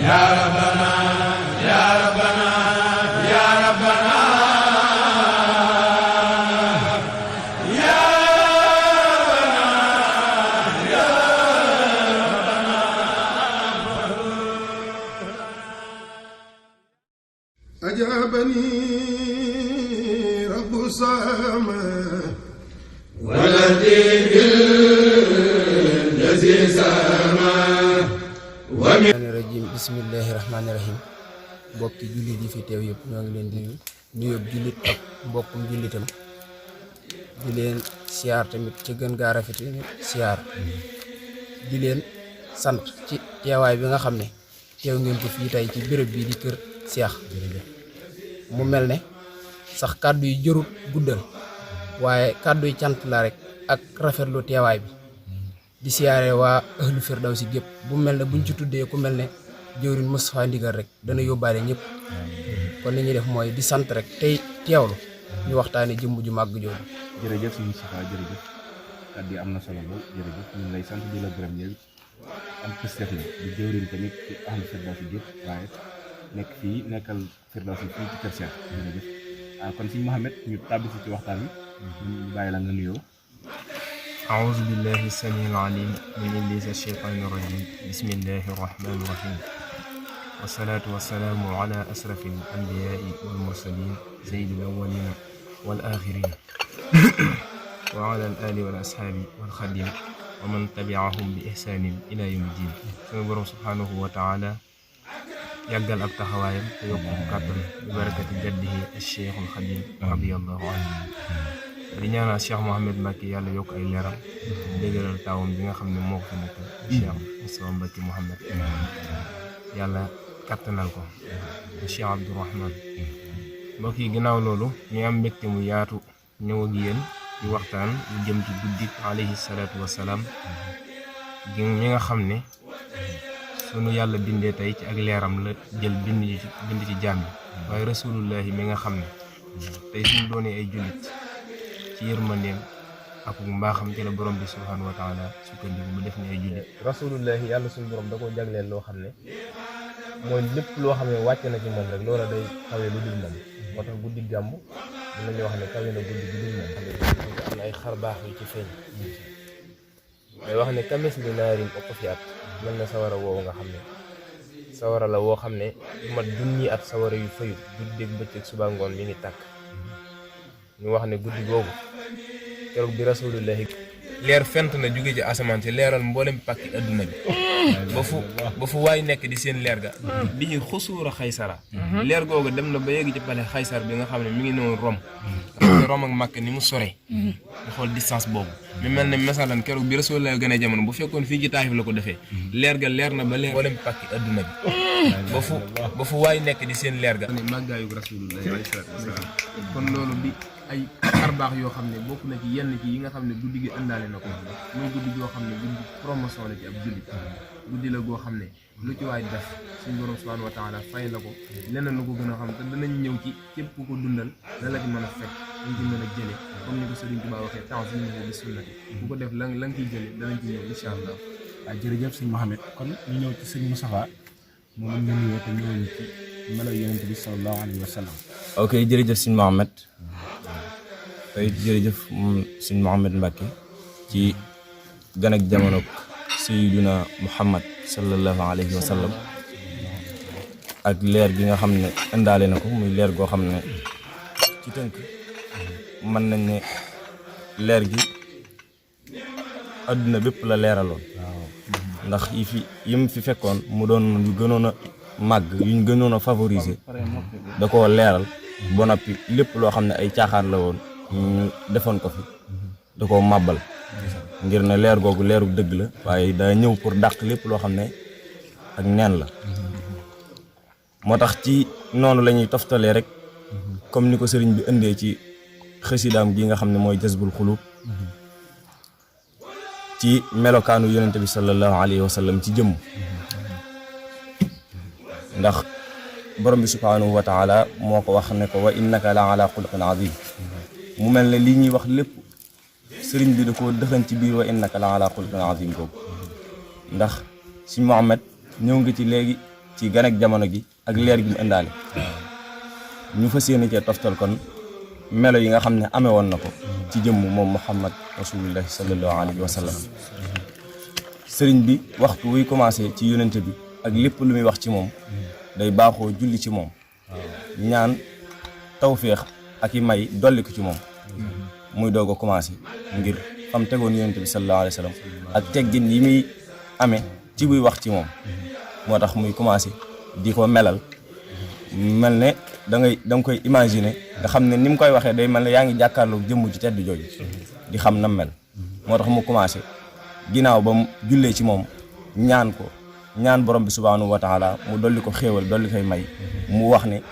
ya rabbana ya rabbana ya rabbana أجابني رب السماء والذي بالذي سماء ومن الرجيم بسم الله الرحمن الرحيم mbokki jullit yi fi teew yëpp ñoo ngi leen di nuyu jullit ak mbokkum jullitam di leen siyaar tamit ci gën gaa rafet siyaar di leen sant ci teewaay bi nga xam ne teew ngeen ko fii tey ci béréb bii di kër Cheikh mu mel ne sax kàddu yi jërut guddal waaye kàddu yi cant la rek ak rafetlu teewaay bi di siyaare waa ahlu Firdawsi gépp bu mel ne buñ ci tuddee ku mel ne jëwriñ Moustapha Ndigal rek dana yóbbaale ñëpp kon li ñuy def mooy di sant rek tey teewlu ñu waxtaane jëmm ju màgg jooju. jërëjëf suñu Moustapha jërëjëf kàddu yi am na solo lool jërëjëf ñu ngi lay sant di la gërëm yow am pëstef la di jëwriñ tamit ci ahlu Firdawsi gépp waaye nekk fii nekkal Firdawsi fii ci kër Cheikh jërëjëf kon sëñ Mouhamed ñu tàbbi ci waxtaan wi ñu bàyyi la nga nuyoo. أعوذ بالله السميع العليم من إبليس الشيطان الرجيم بسم الله الرحمن الرحيم والصلاة والسلام على أشرف الأنبياء والمرسلين سيد الأولين والآخرين وعلى الآل والأصحاب والخديم ومن تبعهم بإحسان إلى يوم الدين سنبرم سبحانه وتعالى يقل ak taxawaayam te yokk kàttan bi barakati jaddihi Cheikh Khadim radiyallahu anhu di ñaanal Cheikh Mouhamed Mbacké yàlla yokk ay leeram dëgëral taawam bi nga xam ne moo ko fi nekk Cheikh Moustapha Mbacké Mouhamed yàlla kattanal ko Cheikh Abdourahman mbokk yi ginnaaw loolu ñu am mbégte mu yaatu ñëw ak yéen di waxtaan lu jëm ci guddik alayhi salaatu wassalaam gi ñi nga xam ne sunu yàlla bindee tey ci ak leeram la jël bind ci jaam yi waaye rasulullahi mi nga xam ne tey suñu doonee ay jullit ci yërmandeem ak mbaaxam ci la borom bi subhanahu wa taala sukkandiku bu def ni ay jullit rasulullahi yàlla suñu borom da koo jagleel loo xam ne mooy lépp loo xam ne wàcc na ci moom rek loola day xawee lu dul moom moo tax guddi gàmm mën nañu wax ne kawe na guddi gi dul moom am na ay xar baax yu ci feeñ day wax ne kamis li naarin ëpp fi at mel na sawara woowu nga xam ne sawara la woo xam ne du mat junni at sawara yu fayut guddeeg bëccëg suba ngoon mi ngi tàkk ñu wax ne guddi googu keroog bi rasulullahi leer fent na jóge ci asamaan si leeral mboolem pàkki adduna bi ba fu waay nekk di seen leer ga bi ñu xusuura xaysara leer googu dem na ba yegg ci pale xaysar bi nga xam ne mi ngi noonu Rom ak Makka ni mu sore nga xool distance boobu mi mel ne masalan keroog bi rasulullahi gën a jamono bu fekkoon fii ci Taayif la ko defee leer ga leer na ba leer mboolem pàkki adduna bi ba fu waay nekk di seen leer ga ne màggaayu rasulullahi alayhi salaatu wasalaam kon loolu di ay xar baax yoo xam ne bokk na ci yenn ci yi nga xam ne guddi gi ëndaale na ko muy guddi goo xam ne guddi promotion la ci ab jullit guddi la goo xam ne lu ci waay def suñu borom subhanahu wa taala fay la ko leneen lu ko gën a xam te danañ ñëw ci képp ku ko dundal la la ci mën a fekk dañ ci mën a jële comme ni ko Sëriñ Tuubaa waxee temps bi bi sunnati bu ko def la nga ciy jële danañ ci ñëw incha allah. waaw jërëjëf sëñ Mouhamed kon ñu ñëw ci sëñ Moustapha moom ñu nuyoo te ñëwuñu ci melo yonent bi sallallahu alayhi wa sallam. ok jërëjëf sëñ Mouhamed tey jërëjëf sëñ Mouhamed Mbacké ci gan ak jamono sayyiduna Muhammad sallallahu alayhi wa sallam ak leer gi nga xam ne indaale na ko muy leer goo xam ne ci tënk mën nañ ne leer gi adduna bépp la leeraloon ndax yim fi fekkoon mu doon yu gënoon a màgg yuñ gënoon a favoriser da koo leeral ba noppi lépp loo xam ne ay caaxaan la woon ñu defoon ko fi da koo màbbal ngir ne leer googu leeru dëgg la waaye daa ñëw pour dàq lépp loo xam ne ak neen la moo tax ci noonu la ñuy toftalee rek comme ni ko sëriñ bi indee ci xësidaam gi nga xam ne mooy jazbul xulub ci melokaanu yonente bi sallallahu alayhi wa sallam ci jëmm ndax borom bi subhanahu wa taala moo ko wax ne ko wa innaka la ala xuluqin azim mu mel ne lii ñuy wax lépp sëriñ bi da ko dëxañ ci biir wa innaka la ala xuluqin azim boobu ndax si Muhammad ñëw nga ci léegi ci gan ak jamono gi ak leer gi mu indaale ñu fas yéene cee toftal kon melo yi nga xam ne amee woon na ko ci jëmm moom Muhammad rasulullahi sallallahu alayhi wa sallam sëriñ bi waxtu wuy commencé ci yonente bi ak lépp lu muy wax ci moom day baaxoo julli ci moom ñaan tawféex ak i may dolli ko ci moom muy doog a commencé ngir fam tegoon yonente bi sallallahu alayhi wa sallam ak teggin yi muy amee ci buy wax ci moom moo tax muy commencé di ko melal mel ne da nga koy imaginer nga xam ne ni mu koy waxee day mel ne yaa ngi jàkkaarloo jëmm ci tedd jooju di xam nam mel moo tax mu commencé ginnaaw ba mu jullee ci moom ñaan ko ñaan borom bi subhanahu wa taala mu dolli ko xéewal dolli koy may mu wax ne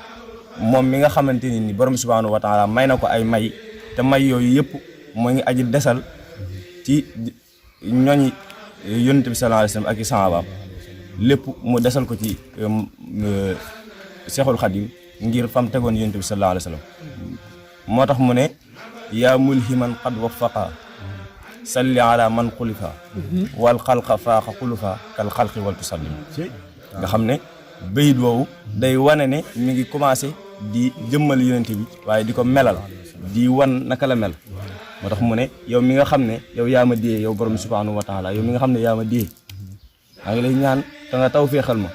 moom mi nga xamante ni borom bi subhanahu wa taala may na ko ay may te may yooyu yëpp mu ngi aji desal ci ñooñi yonent bi sallallahu alayhi wasallam ak i sahabaam lépp mu desal ko ci Seexul Xadim ngir fam tegoon yonent bi sallallahu alayhi wasallam moo tax mu ne yaa mulhiman qad waffaqa salli ala man xulifa wal xalqa faaxa xulufa kal xalqi wal tusallim nga xam ne bayit woowu day wane ne mi ngi commencé di jëmmal yonent bi waaye di ko melal di wan naka la mel moo tax mu ne yow mi nga xam ne yow yaa ma diyee yow borom subhanahu wa taala yow mi nga xam ne yaa ma diyee maa ngi lay ñaan te nga taw féexal ma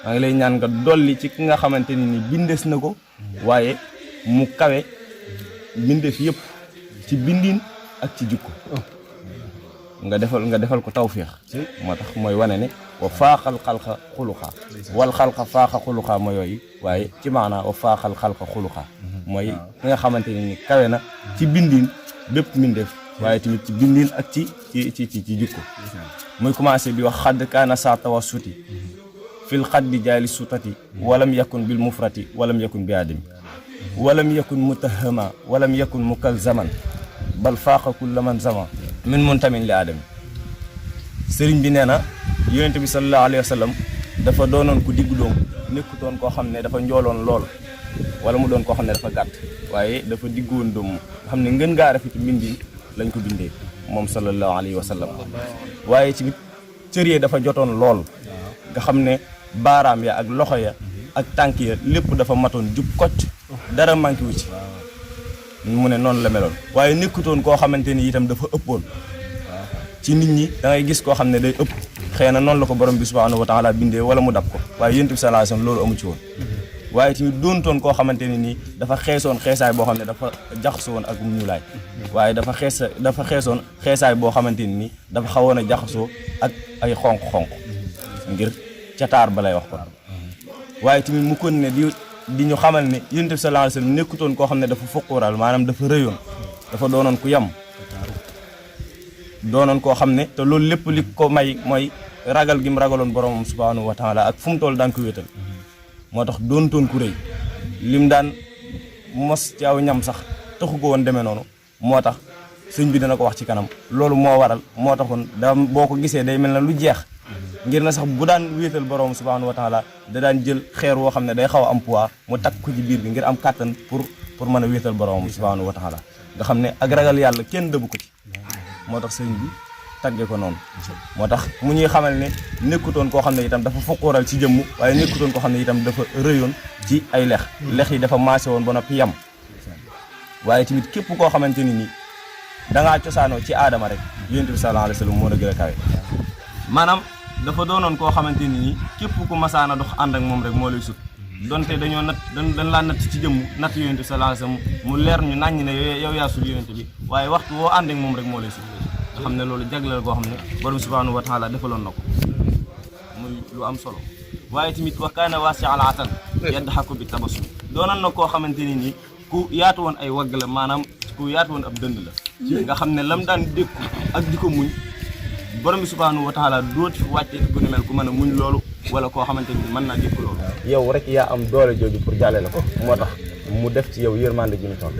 maa ngi lay ñaan nga dolli ci ki nga xamante ni bindees na ko waaye mu kawe bindeef yëpp ci bindin ak ci jikko nga defal ko tawféex moo tax mooy wane ne wa faaxal xalqa xuluxaa wal xalqa faaxa xuluxaa mooy yooyu waaye ci maanaa wa faaxal xalqa xuluxaa mooy ki nga xamante ni kawe na ci bindin bépp mbindeef waaye tamit ci bindin ak ci jikko muy commencé di wax xadd kaana saa tawassuti fil xaddi jaali sutati walam yakun bil mufrati walam yakun bi adami walam yakun mutahama walam yakun mukalzaman bal faaqa kulla man zama min muntamin li aadami sëriñ bi nee na yonente bi sallallahu alayhi wa sallam dafa doonoon ku diggu doom nekkutoon koo xam ne dafa njooloon lool wala mu doon koo xam ne dafa gàtt waaye dafa diggoon doom nga xam ne ngën ngaa rafeti mbindi lañ ko bindee moom sallallahu alayhi wa sallam waaye ci cër yi dafa jotoon lool nga xam ne baaraam ya ak loxo ya ak tànk ya lépp dafa matoon jub kocc dara manqué wu ci mu ne noonu la meloon waaye nekkutoon koo xamante ni itam dafa ëppoon ci nit ñi da ngay gis koo xam ne day ëpp xëy na noonu la ko borom bi subhanahu wa taala bindee wala mu dab ko waaye yonent bi sallallahu alayhi wasallam loolu amu ci woon waaye tamit doontoon koo xamante ne nii dafa xeesoon xeesaay boo xam ne dafa jaxasoo woon ak ñuulaay waaye dafa xeesoon xeesaay boo xamante ne nii dafa xawoon a jaxasoo ak ay xonq-xonq ngir ca taar ba lay wax ko waaye tamit mu kon ne di ñu xamal ne yonent bi sallallahu alayhi wasallam nekkutoon koo xam ne dafa fuqural maanaam dafa rëyoon dafa doonoon ku yam doonoon koo xam ne te loolu lépp li ko may mooy ragal gi mu ragaloon boromam subhanahu wa taala ak fu mu toll daan ko wéetal moo tax doontoon ku rëy lim daan mos ci aw ñam sax taxu ko woon demee noonu moo tax sëñ bi dana ko wax ci kanam loolu moo waral moo taxoon da boo ko gisee day mel na lu jeex ngir na sax bu daan wéetal borom subhanahu wa taala da daan jël xeer woo xam ne day xaw a am poids mu takk ko ci biir bi ngir am kàttan pour mën a wéetal borom subhanahu wa taala nga xam ne ak ragal yàlla kenn dëbu ko ci moo tax sëñ bi tagge ko noonu moo tax mu ñuy xamal ne nekkutoon koo xam ne itam dafa fuqooral ci jëmm waaye nekkutoon koo xam ne itam dafa rëyoon ci ay lex yi dafa maase woon ba noppi yam waaye tamit képp koo xamante ni nii dangaa cosaanoo ci aadama rek yonent bi sallallahu alayhi wasallam moo la gën a kawe maanaam dafa doonoon koo xamante ni nii képp ku masaana dox ànd ak moom rek moo lay sut donte dañoo dañ laa natt ci jëmm natt yonent bi sallallahu alayhi wasallam mu leer ñu naññ ne yow yaa sut yonent bi waaye waxtu woo ànd ak moom rek moo lay sut nga xam ne loolu jagleel goo xam ne borom subhanahu wa taala defaloon na ko muy lu am solo waaye tamit wa kaana waasi'al atan yadhaku bi tabassum doonoon na koo xamante ni nii ku yaatu woon ay wagg la maanaam ku yaatu woon ab dënd la nga xam ne lam daan dékku ak di ko muñ borom bi subhanahu wa taala dooti fi wàcce ku ne mel ku mën a muñ loolu wala koo xamante ni mën naa dékku loolu yow rek yaa am doole jooju pour jàlle la ko moo tax mu def ci yow yërmande ji ñu toll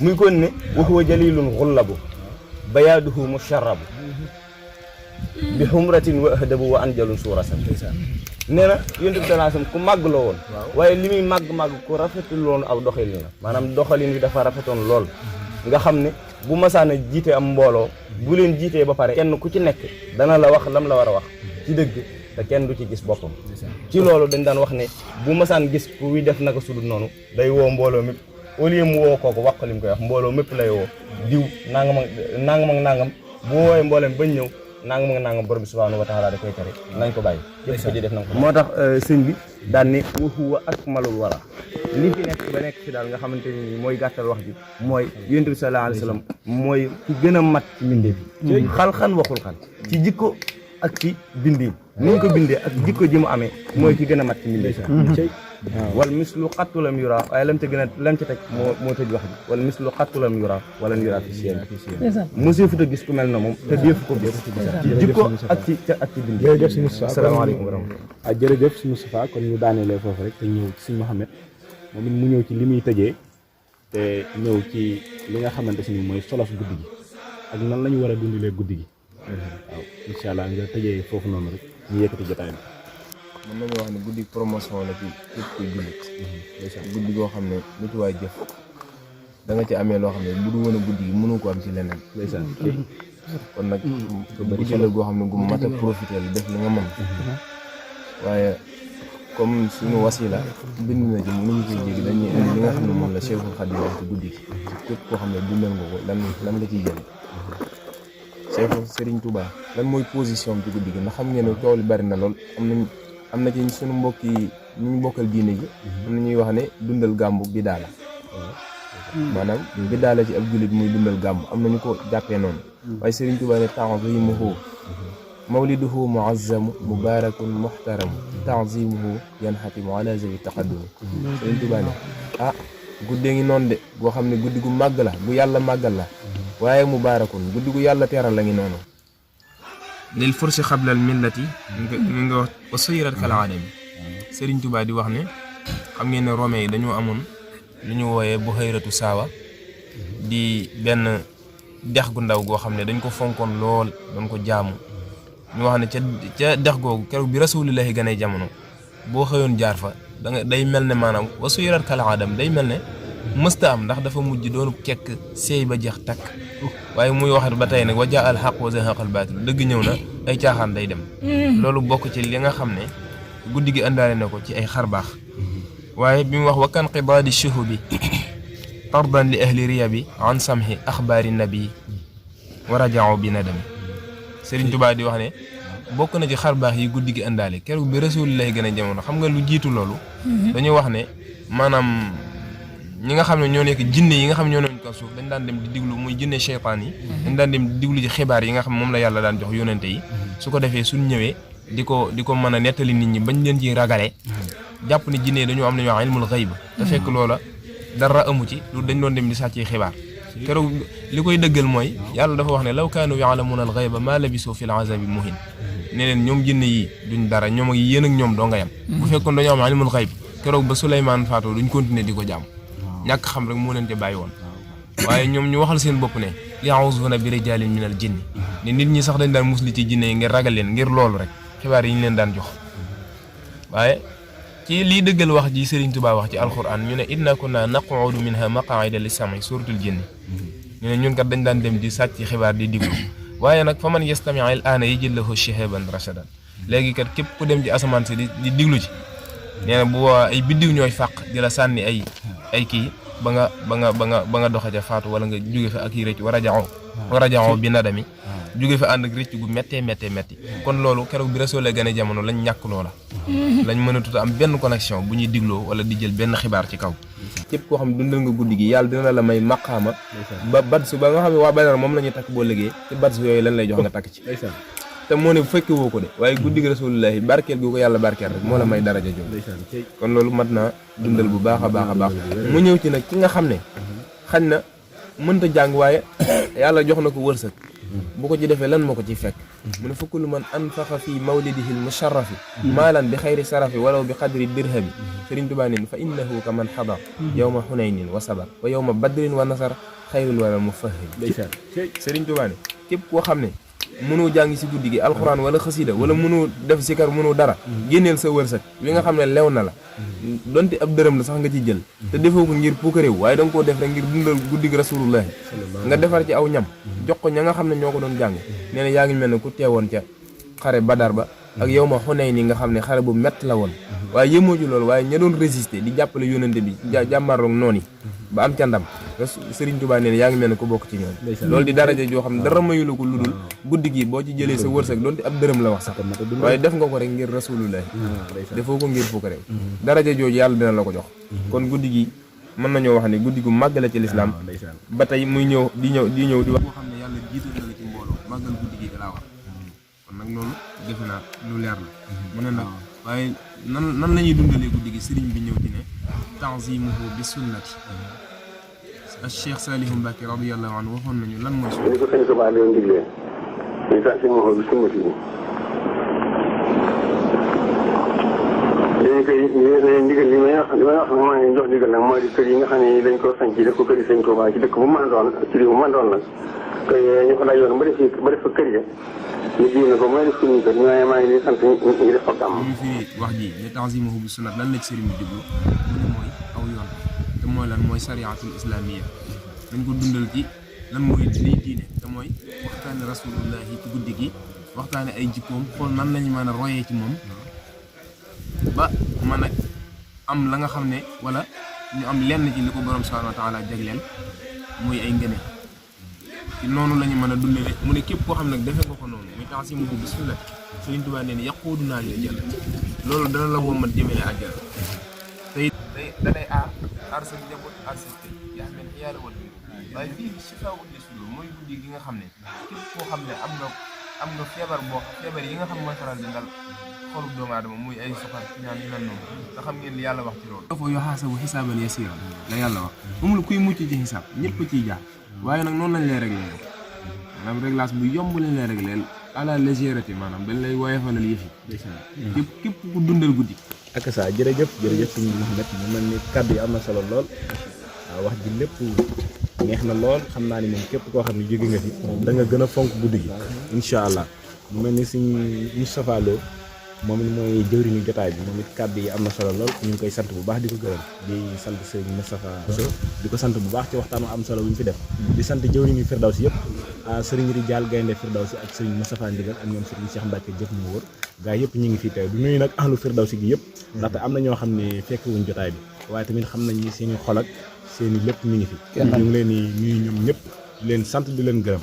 muy kon ne wa huwa jalilun ghullabu bayaaduhu musharrabu bi humratin wa ahdabu wa anjalun suurasan nee na yonent bi sallallahu alayhi wasallam ku màgg loo woon waaye li muy màgg ku rafetul loon aw doxalin la maanaam doxalin wi dafa rafetoon lool nga xam ne bu masaana jiite am mbooloo bu leen jiitee ba pare kenn ku ci nekk dana la wax lam la war a wax ci dëgg te kenn du ci gis boppam ci loolu dañ daan wax ne bu masaan gis kuy def naka sudul noonu day woo mbooloo mépp au lieu mu woo kooku wax ko li mu koy wax mbooloo mépp lay woo diw nangam ak nangam bu woowee mbooleem bañ ñëw nangam ak nangam borom bi subhanahu wa taala da koy tere nañ ko bàyyi yëpp ko di def nañ ko moo tax sëñ bi daan ne wa huwa akmalul wara li fi nekk ba nekk fi daal nga xamante ni mooy gàttal wax ji mooy yonent bi sallallahu alayhi wa sallam mooy ki gën a mat ci mbindee bi xal-xan waxul xan ci jikko ak ci bindee ni ñu ko bindee ak jikko ji mu amee mooy ki gën a mat ci mbindee bi wal mislu xattulam yura waaye lam ca teg moo tëj wax ji wal mislu xattulam yura wala yura fi seen monsieur futa gis ku mel na moom te deefu ko gis ci jikko ak ci bind jërëjëf si Moustapha asalaamaaleykum wa rahmatulah jërëjëf si Moustapha kon ñu daanelee foofu rek te ñëw ci Sëñ Mouhamed moom it mu ñëw ci li muy tëjee te ñëw ci li nga xamante si ni mooy solos guddi gi ak nan la ñu war a dundalee guddi gi waaw incha allah nga tëjee foofu noonu rek ñu yëkkati jotaay bi. mën nañu wax ne guddi promotion la ci képp kuy jullit guddi goo xam ne nit waay jëf da nga ci amee loo xam ne bu du woon a guddi gi mënu ko am ci leneen kon nag guddi la goo xam ne gu mat a profité la def li nga mën waaye comme suñu wasila bind na ci mënuñu koy jéggi dañuy indi li nga xam ne moom la Cheikhul Khadim wax ci guddi gi képp koo xam ne dundal nga ko lan nga ciy jël Cheikh Serigne Touba lan mooy position bi ci guddi gi ndax xam ngeen ne coow li bari na lool am na ci suñu mbokk yi ñu bokkal diine ji am na ñuy wax ne dundal gàmmu bidaa la maanaam bidaa la ci ab jullit muy dundal gàmmu am na ñu ko jàppee noonu waaye Serigne Touba ne ta'zimuhu mawliduhu muazzamu mubarakun muhtaramu ta'zimuhu yanhatimu ala zawi taqaddumi Serigne Touba ne guddee ngi noonu de goo xam ne guddi gu màgg la gu yàlla màggal la waaye mubaarakun guddi gu yàlla teeral la ngi noonu lil fursi xablal millati mi nga wax wa suyirat kal aadami Serigne Touba di wax ne xam ngeen ne Romain yi dañoo amoon lu ñu wooyee bu xëyratu saawa di benn dex gu ndaw goo xam ne dañ ko fonkoon lool doon ko jaamu ñu wax ne ca dex googu keroog bi rasulillahi ganee jamono boo xëyoon jaar fa danga day mel ne maanaam wa suyirat kal aadami day mel ne mësta am ndax dafa mujj doonu kekk seey ba jeex takk waaye muy wax ba tey nag wa jaa al xaq wa zahaqal baatil dëgg ñëw na ay caaxaan day dem loolu bokk ci li nga xam ne guddi gi àndaale na ko ci ay xarbaax waaye bi mu wax wa kan qidaadi shuhubi tardan li ahli riya bi an samhi axbaari nabi wa rajao bi nadami Serigne Touba di wax ne bokk na ci xarbaax yi guddi gi àndaale keroog bi rasulillahi gën a jamono xam nga lu jiitu loolu dañuy wax ne maanaam ñi nga xam ne ñoo nekk jinne yi nga xam ne ñoo nekk kaw suuf dañ daan dem di diglu muy jinne cheytaan yi dañ daan dem di diglu ci xibaar yi nga xam ne moom la yàlla daan jox yonente yi su ko defee suñ ñëwee di ko mën a nettali nit ñi bañ leen ci ragale jàpp ne jinne yi dañoo am nañu wax ilmul xayb te fekk loola dara amu ci lu dañ doon dem di sàcc xibaar keroog li koy dëggal mooy yàlla dafa wax ne law kaanu ya'lamuuna al xayba maa labisu fil azabi muhin ne leen ñoom jinne yi duñ dara ñoom ak yéen ak ñoom doo nga yam bu fekkoon dañoo am ilmul xayb keroog ba Souleymane faatoo duñ continuer di ko jaam ñàkk xam rek moo leen te bàyyi woon waaye ñoom ñu waxal seen bopp ne ya'uuzuuna bi rijaalin minal jinni ne nit ñi sax dañ daan musli ci jinne yi ngir ragal leen ngir loolu rek xibaar yi ñu leen daan jox waaye ci lii dëggal wax ji Serigne Touba wax ci alquran ñu ne inna kunna naquudu minha maqaida lis-sam'i suratul jinni ñu ne ñun kat dañ daan dem di sàcc xibaar di diglu waaye nag fa man yastami' al-aana yajid lahu shihaban rashadan léegi kat képp ku dem ci asamaan si di diglu ci nee na bu ay biddiw ñooy fàq di la sànni ay kii ba nga doxa ca faatu wala nga jóge fa ak yi rëcc war a jaxoo bi nadami jóge fa ànd ak rëcc gu méttee métti kon loolu keroog bi Rasuul gane jamono lañ ñàkk loola lañ mën a tuta am benn connexion bu ñuy digloo wala di jël benn xibaar ci kaw képp koo xam dundal nga guddi gi yàlla dina la may maqaama ba badsu ba nga xam ne waa Badar moom la ñuy takk boo liggéey te badsu yooyu lan lay jox nga takk ci te moo ne bu fekkee woo ko de waaye guddi gi Rasulullaahi barkeel gi ko yàlla barkeel rek moo la may daraja jooju kon loolu mat naa dundal bu baax a baax mu ñëw ci nag ki nga xam ne xañ na mënta jàng waaye yàlla jox na ko wërsëg bu ko ci defee lan moo ko ciy fekk mu ne fa kullu man anfaqa fi mawlidihi al-musharrafi maalan bi xayri sarafi walaw bi qadri dirhami Sëriñ Tuubaa nin fa innahu ka man xadar yawma xunaynin wa sabar wa yawma badrin wa nasar xayrul wala mufahhim Sëriñ Tuubaa ne képp koo xam ne mënoo jàng si guddi gi alxuraan wala xasida wala mënoo def sikar mënoo dara génneel sa wërsëg wi nga xam ne lew na la donte ab dërëm la sax nga ci jël te defoo ko ngir puukaréew waaye da nga koo def rek ngir dundal guddi gi Rasulullahi nga defar ci aw ñam jox ko ña nga xam ne ñoo ko doon jàng nee na yaa ngi mel ne ku teewoon ca xare Badar ba ak yow ma xunay ni nga xam ne xare bu métti la woon waaye yëmoo ci loolu waaye ña doon résister di jàppale yónnante bi jàmmarloog noonu yi ba am ca ndam Sëriñ Tuubaa nee na yaa ngi mel ne ko bokk ci ñoom loolu di daraja joo xam ne dara mayu la ko lu dul guddi gi boo ci jëlee sa wërsëg doonte ab dërëm la wax sax waaye def nga ko rek ngir rasulullah defoo ko ngir fukk rek daraja jooju yàlla dina la ko jox kon guddi gi mën nañoo wax ne guddi gu màgg la ci lislaam ba tey muy ñëw di wax boo xam ne yàlla jiital na la ci mbooloo màggal guddi gi dalaa war kon nag loolu defe naa lu leer la mu ne nag waaye nan la ñuy dundalee guddi gi sëriñ bi ñëw di ne tanzimuhu bi sunnati Cheikh Saliou Mbacké radiyallahu anhu waxoon nañu lan mooy sunna. ni ko sëñ Tuubaa doon diglee ñu tanzimuhu bi sunnati léegi kay ndigal li may wax nag maa ngi jox ndigal nag mooy di kër yi nga xam ne dañ ko sañ ci def ko kër yi sëñ Tuubaa ci dëkk bu mën a doon ci réew bu mën a doon nag kay ñu ko dajoon ba def fa kër ya ñu jiw na ko mooy def suñu kër ñooy maa ngi leen sant ñu def fa gàmm. ñu fi wax ji ne tanzimuhu bi sunnat lan la ci sëriñ bi jublu mu ne mooy aw yoon te mooy lan mooy sariatul islamiyya dañ ko dundal ci lan mooy liy diine te mooy waxtaane rasulullahi ci guddi gi waxtaane ay jikkoom xool nan lañu mën a royee ci moom ba mën a am la nga xam ne wala ñu am lenn ci li ko borom subhanahu wa taala jagleel muy ay ngëne ci noonu la ñu mën a dundale mu ne képp koo xam nag defee nga ko noonu muy tanzimuhu bi sunnati Sëriñ Tuubaa nee na yaquudu naa li jël loolu dana la wommat jëmale àjjana te it danay aar sa njaboot aar sa kër yaa xam ne xiyaara wal waaye fii si fawut li sudur mooy guddi gi nga xam ne képp koo xam ne am nga feebar yi nga xam mooy faral di dal xolub doomu aadama muy ay soxar ci ñaan yu mel noonu nga xam ngeen li yàlla wax ci loolu dafa yuhaasabu xisaaban yasiira la yàlla wax amul kuy mucc ci xisaab ñëpp ciy jaar waaye nag noonu lañ lay réglé maanaam réglage bu yomb lañ lay réglé à la légèreté maanaam dañ lay woyofalal yëf yi képp ku dundal guddi ak saa jërëjëf sëñ Mouhamed mu mel ni kàddu yi am na solo lool waaw wax ji lépp neex na lool xam naa ni moom képp koo xam ne jóge nga fi da nga gën a fonk guddi gi incha allah mu mel ni sëñ Moustapha Lo moom it mooy jëwriñu jotaay bi moom it kàddu yi am na solo lool ñu ngi koy sant bu baax di ko gërëm di sant sëñ Moustapha di ko sant bu baax ci waxtaan am solo bu ñu fi def di sant jëwriñu Firdawsi yëpp sëriñ Rijaal Gaynde Firdawsi ak sëriñ Moustapha Ndigal ak ñoom sëriñ Cheikh Mbacke jëf mu wóor gaa yëpp ñu ngi fi teew du nuyu nag ahlu Firdawsi gi yëpp ndaxte am na ñoo xam ne fekk wuñ jotaay bi waaye tamit xam nañ ni seen i xol ak seen i lépp mi ngi fi ñu ngi leen di nuyu ñoom ñëpp di leen sant di leen gërëm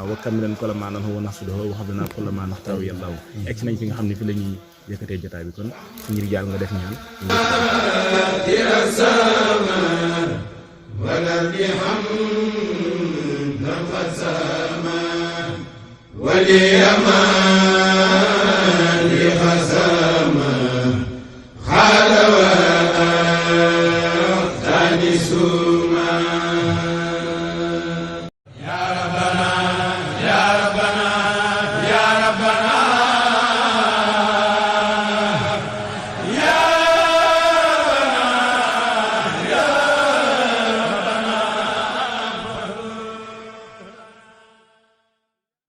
wakkam leen kola maa nan wa nasudoho wax bi naa kola maa naxtaw yàllaaw egg si nañ fi nga xam ne fi la ñuy yëkkatee jotaay bi kon suñu Rijaal nga def ñaan وليما